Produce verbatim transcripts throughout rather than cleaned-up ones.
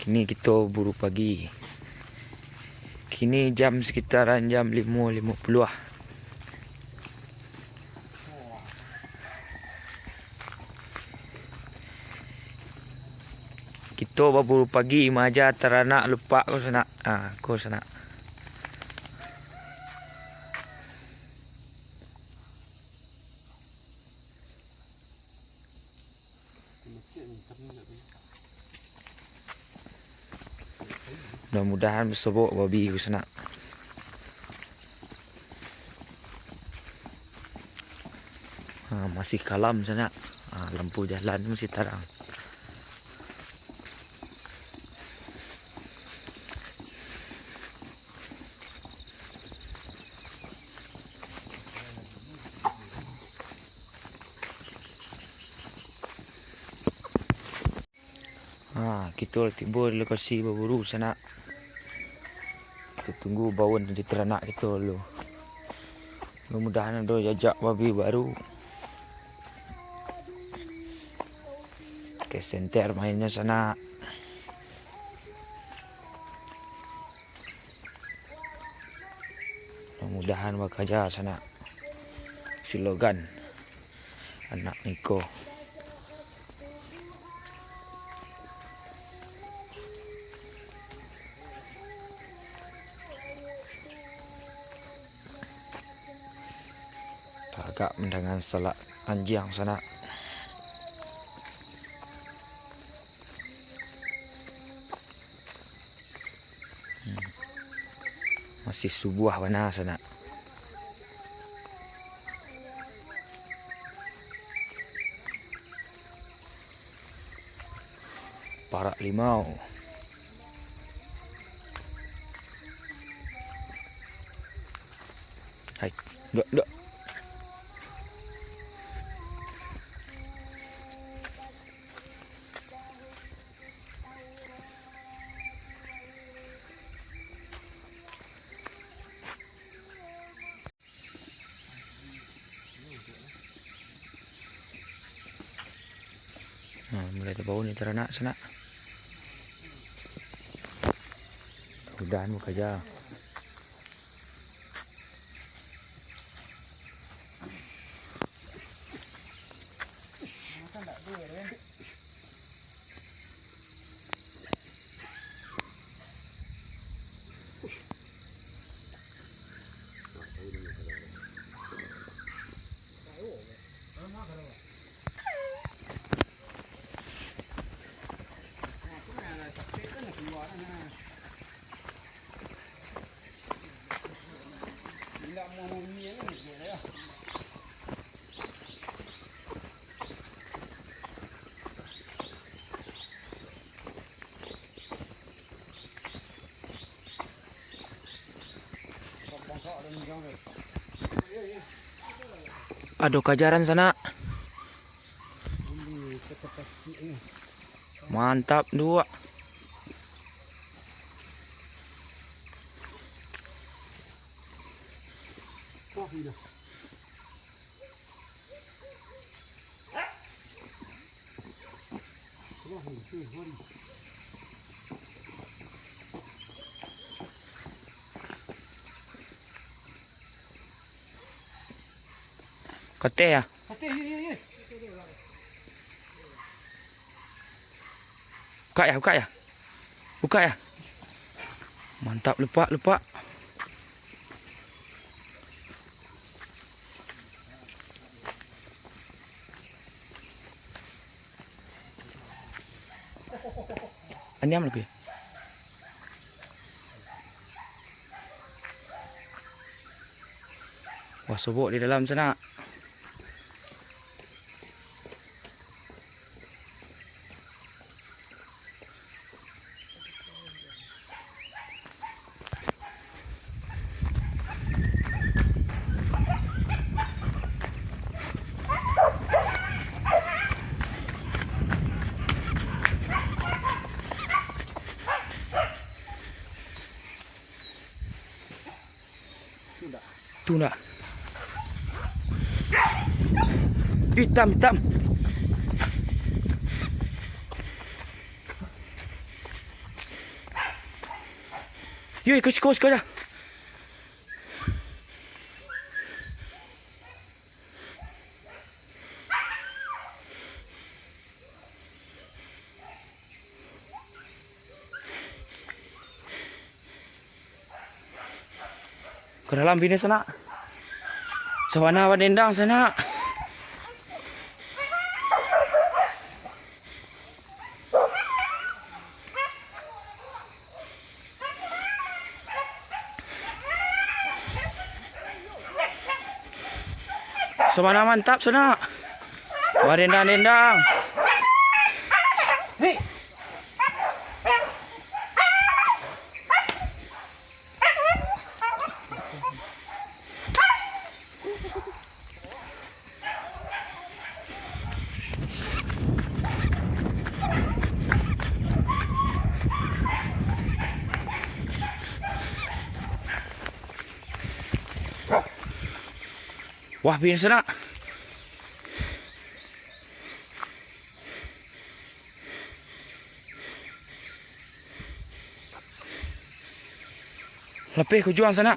Kini kito baburu pagi. Kini jam, sekitaran jam limo limo puluah. Kito baburu pagi maaja taranak lupak ko sanak. Ah, ko sanak. Mudah-mudahan basobok babi ko sanak. Ha, masih kalam sanak. Ha, lampu jalan masih tarang. Ha, kito lah tibo di lokasi baburu sanak. Kito tunggu baun dari taranak kito dulu. Mudah-mudahan ado jajak babi baru. Oke, senter mainnyo sanak. Mudah-mudahan bakaja sanak. Si Logan, anak Niko. Tagak mandanga salak anjiang sanak. Hmm. Masih subuah bana sanak. Parak limau. Hai, dok, dok. Nah, mulai tabau ni taranak sanak. Mudahan bakaja. Ado kajaran sanak. Mantap, dua. Kateh ya? Kateh, iya, iya, iya. Bukak ya, bukak ya? Bukak ya? Mantap, lupak, lupak. Aniam lagi. Wah, sobok di dalam sanak. Tu nak. Hitam, hitam. Yo, iko siko, siko ja. Ka dalam bini sanak. Sabana badendang sanak. Sabana mantap sanak. Badendang-dendang. Wah, bini sanak. Lapeh ka ujuang sanak.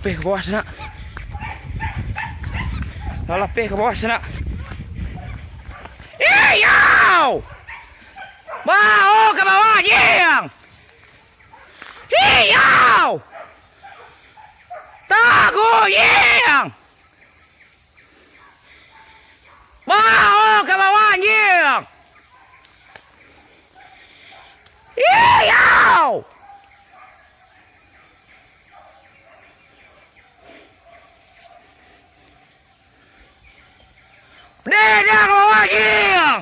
Lapeh ka bawah sanak. Lah lapeh ka bawah sanak. Iyo! Bao ka bawah, jing! Iyo! Taguih, jing! Bao ka bawah, anjiang! Iyo! Dendang ka bawah, anjiang!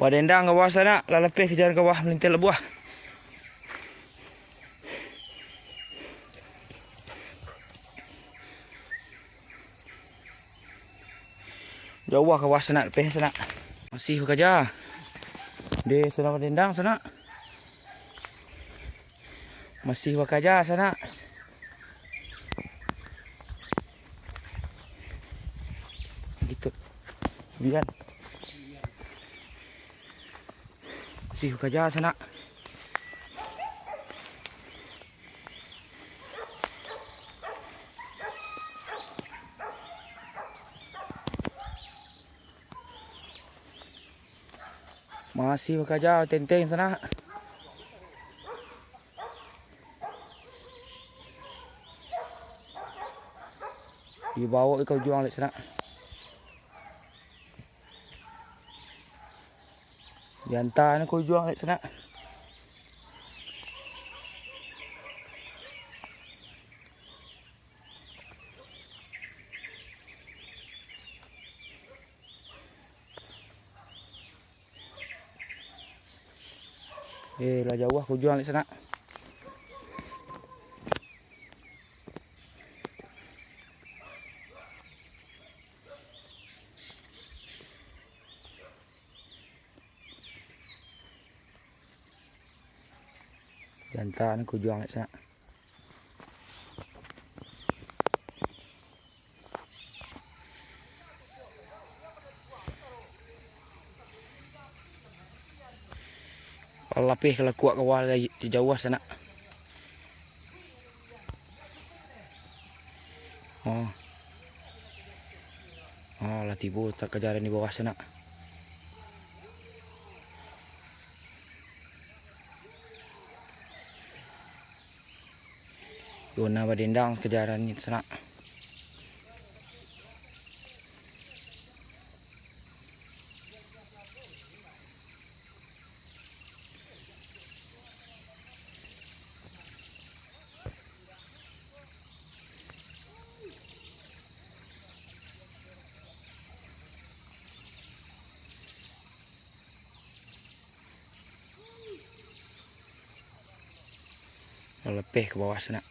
Badendang ka bawah sanak, lah lapeh ka jalan ka bawah, malinteh labuah. Jauah ka bawah sanak, lapeh sanak. Masih bakaja. Deh, sanak badendang sanak. Masih bakaja sanak. Gitu. Bian. Masih bakaja sanak. Masih bakaja tenteng sanak. Dibawok ka ujuang alek sanak. Dianta ni ka ujuang alek sanak. Eh, lah jauah ka ujuang alek sanak. Dianta ni ka ujuang alek sanak. Lapeh ka lakuak ka bawah lai, jauah sanak. Oh. Oh, lah tibo takajaran di bawah sanak. Gona badendang kajaran ni sanak. Lapeh ka bawah sanak.